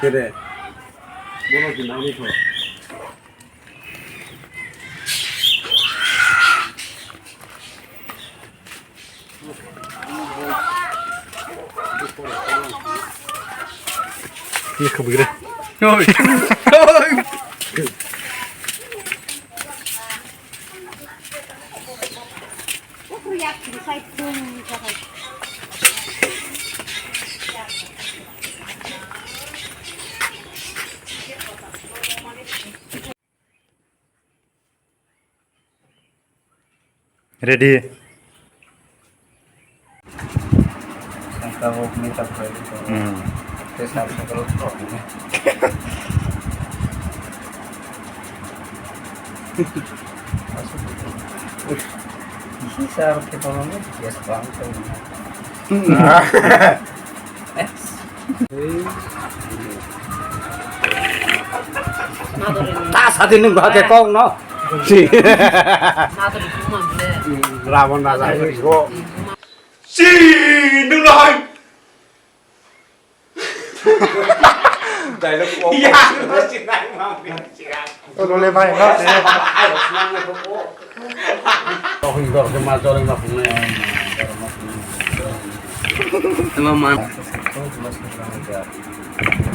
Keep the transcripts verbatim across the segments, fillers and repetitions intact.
Re. Bono di nangni tho. Ini kebegre. Ready. Sangka bo makeup khlai di. Hmm. Te sar sakal ko. Isi sar ke tolong ni biasa bang ko. Ta sati nung ba ke kong no. Rabon raja ko. Si nung no hai. Dialogue ko. Ya, no si nai ma. Ono le bai no. Tohing dor de ma jor ma phunai. Ema man.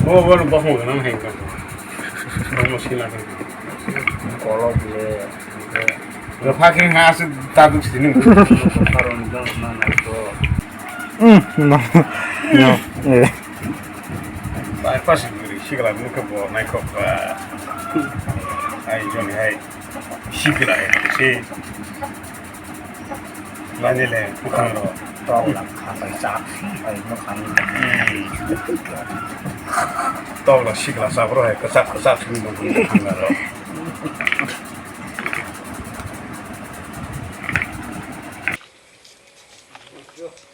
Bo bo bo phung nang hai ka. Bo mo sila ka. Kolok le. Lo pha khe ha su ta du sini. Karon dor ma na ko. Hmm, no. No. Eh. Bai pas guri sigla nu ko bo nai ko ba. Ai joni hai. Sikira si. Mani le, bukhang ro. Tawla khapai chak si, ai bukhang. Tawla sikla chak ro hai, kwchak kwchak si bukhang ro.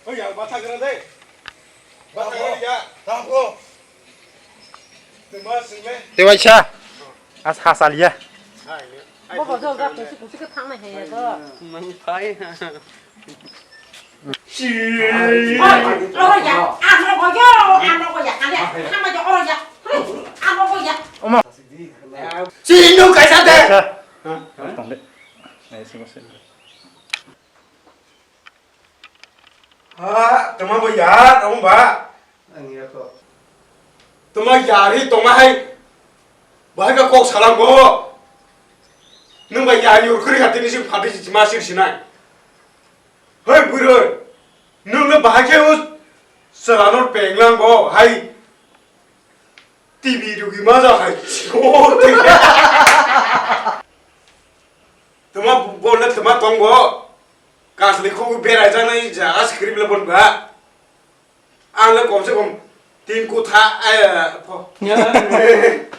Oi, ya, bacha gra de. Bacha gra ya. Tamo. Tewaisa. As hasal ya. Bobo jo ga kusi kusi ke thang na he ya do. Mang phai. Oro ya, ano ko yo, ano ko ya, ano, ano ko oro ya. Ano ko ya. Sino kaisa de. Tong de. Ai sino sino. Ha, tama bo yar, amo ba. Ang ya ko. Tama yari toma hai. Bahai ka kok salam ko. Nung ba yari ur kuri hati ni sing phati si ma sir sinai. Hei buro. Nung le bahai ke us. Salanor penglang bo hai. T V rugi ma ja hai. Tama bo le tama tong bo. Kasli khubu berai janai jaga script le bon ba. Ang le kom se kom tin kutha, eh, pho.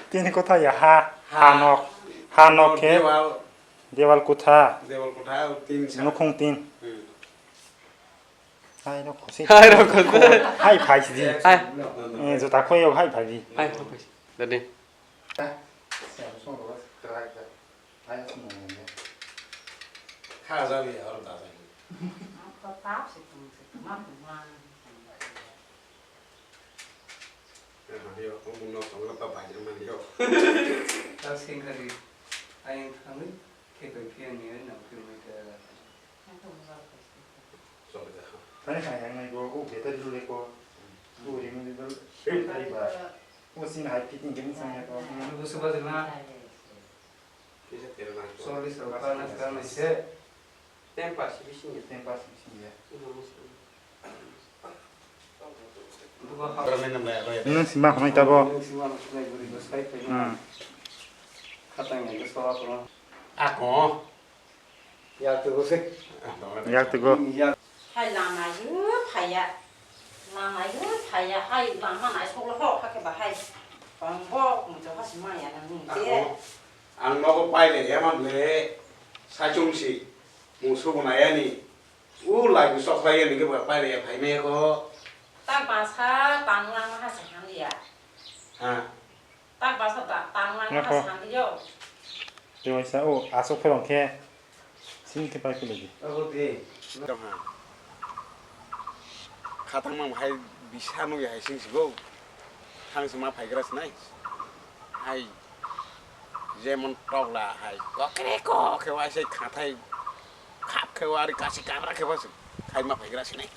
Tin kutha ya ha, ha nok, ha nok khe, dewal, dewal kutha, dewal kutha, tin sa. Nukhung tin. Hmm. Hai rok khosoi. Hai rok khosoi. Hai phai sidi. Hai. Eh, jota khoyok hai phai di. Hai phai. Dadi. Kha jabi aro da jabi. Mani yo, omo no tongla pa bai mani yo. Ta sing kari, ayang thangwi, khe bai phiya ni na phirmai ta. Tani kha yang nai go, o battery lu le ko. Su ri mu dal. Ai ba. O sin hai fitting ke ni sang ya ko. Lu su ba jana. Kisa tera nang to. Sorry, sorry, pa na ka na se. Ten pass bising ya. Ten pass bising ya. Nung sima hamai tabo. Hmm. Ako. Yak tugo se. Yak tugo. Hai lama yu phaya. Lama yu phaya. Hai lama nai soklo ho kha khe ba hai. Tong bo mujo ha sima ya nang ni. Ako. Ang nogo pai le ya man le. Sa chung si. Mung subu na ya ni. U lai bu sok lai ya ni ke ba pai le ya phai me ko. Tak basa tang lang ha sa han ya. Ha. Tak basa ta-, tang lang ha sa han yo. Tewaisa o asok pherong khe. Sini khe pai kulai di. Abo de. Khatang mang hai bisa nung ya hai sing sigo. Ang se ma phaigra sinai. Hai jemon tokla hai kokre kok khe wai se khathai khap khe wari kasi kabra khe wasi khai ma phaigra sinai.